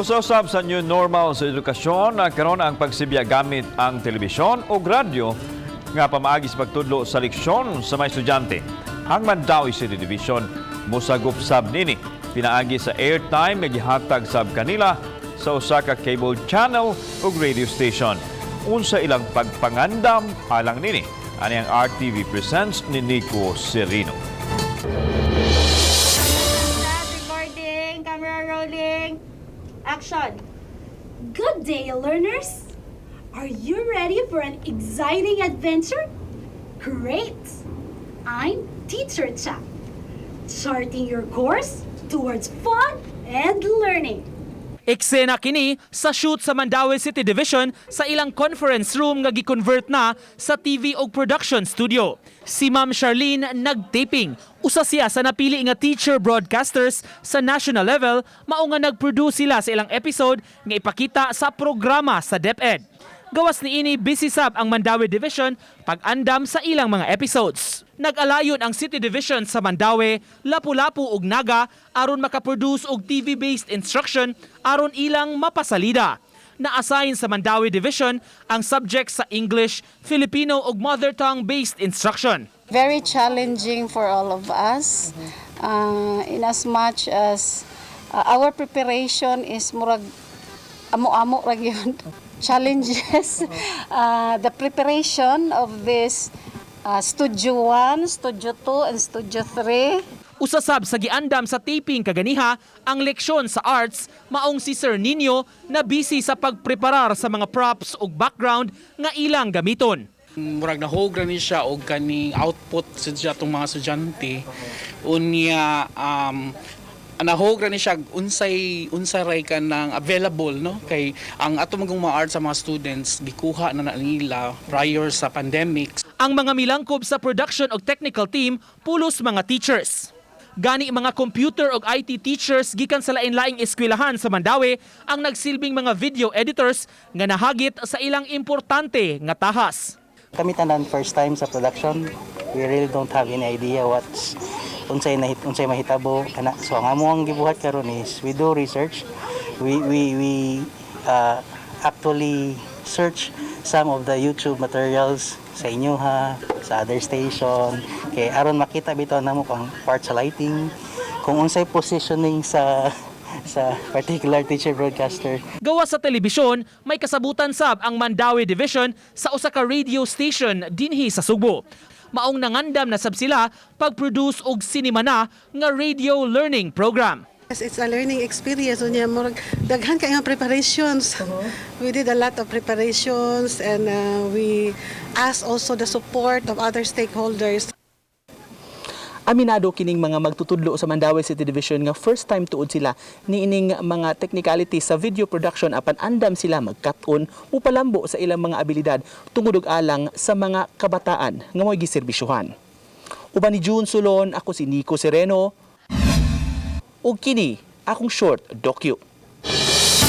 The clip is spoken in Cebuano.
Usa sab sa new normal sa edukasyon na karon ang pagsibya gamit ang telebisyon o radyo nga pamaagi sa pagtudlo sa leksyon sa mga estudyante. Ang Mandaue City Division mosagop sab nini pinaagi sa airtime nga gihatag sab kanila sa usa ka cable channel ug radio station. Unsa ilang pagpangandam alang nini? Ani ang RTV Presents ni Nico Serino. Start recording, camera rolling, action! Good day, learners! Are you ready for an exciting adventure? Great! I'm Teacher Cha, charting your course towards fun and learning. Eksena kini sa shoot sa Mandaue City Division sa ilang conference room nga gi-convert na sa TV og production studio. Si Ma'am Charlene nagtaping. Usa siya sa napili nga teacher broadcasters sa national level, mao nga nag-produce sila sa ilang episode nga ipakita sa programa sa DepEd. Gawas niini, busy sab ang Mandaue Division pag-andam sa ilang mga episodes. Nag-alayon ang City Division sa Mandaue, Lapu-Lapu ug Naga aron makaproduce og TV-based instruction aron ilang mapasalida. Na-assign sa Mandaue Division ang subject sa English, Filipino ug mother tongue-based instruction. Very challenging for all of us, in as much as our preparation is murag amo-amo ra gyud. Challenges, the preparation of this Studio 1, Studio 2, and Studio 3. Usa sab sa giandam sa taping kaganiha ang leksyon sa arts, maong si Sir Nino na busy sa pagpreparar sa mga props ug background nga ilang gamiton. Murag nahog ra ni siya og kaning output sa siya atong mga estudyante. Unya nahog ra ni siya unsay unsa ray kanang available, no, kay ang ato magong mga arts sa mga students gikuha na na nila prior sa pandemic. Ang mga milangkob sa production og technical team pulos mga teachers. Gani mga computer og IT teachers gikan sa lain-laing eskwelahan sa Mandaue ang nagsilbing mga video editors nga nahagit sa ilang importante nga tahas. Kami tanan first time sa production. We really don't have any idea what's unsay nahit unsay mahitabo kana. So ang among gibuhat karon is we do research. We actually search some of the YouTube materials sa inyo ha, sa other station, kay aron makita bitaw namo kung part sa lighting, kung unsay positioning sa particular teacher broadcaster. Gawas sa telebisyon, may kasabutan sab ang Mandaue Division sa usa ka radio station dinhi sa Sugbo. Maong nangandam na sab sila pag-produce og sinimana nga radio learning program. Yes, it's a learning experience. Unya, murag daghan kay nga preparations. We did a lot of preparations and we asked also the support of other stakeholders. Aminado kining mga magtutudlo sa Mandaue City Division nga first time tuod sila niining mga technicalities sa video production, apan andam sila magkat-on mupalambo sa ilang mga abilidad tungod og alang sa mga kabataan nga mo'y giserbisyuhan. Uban ni June Sulon, ako si Nico Sereno. Ug kini akong short docu.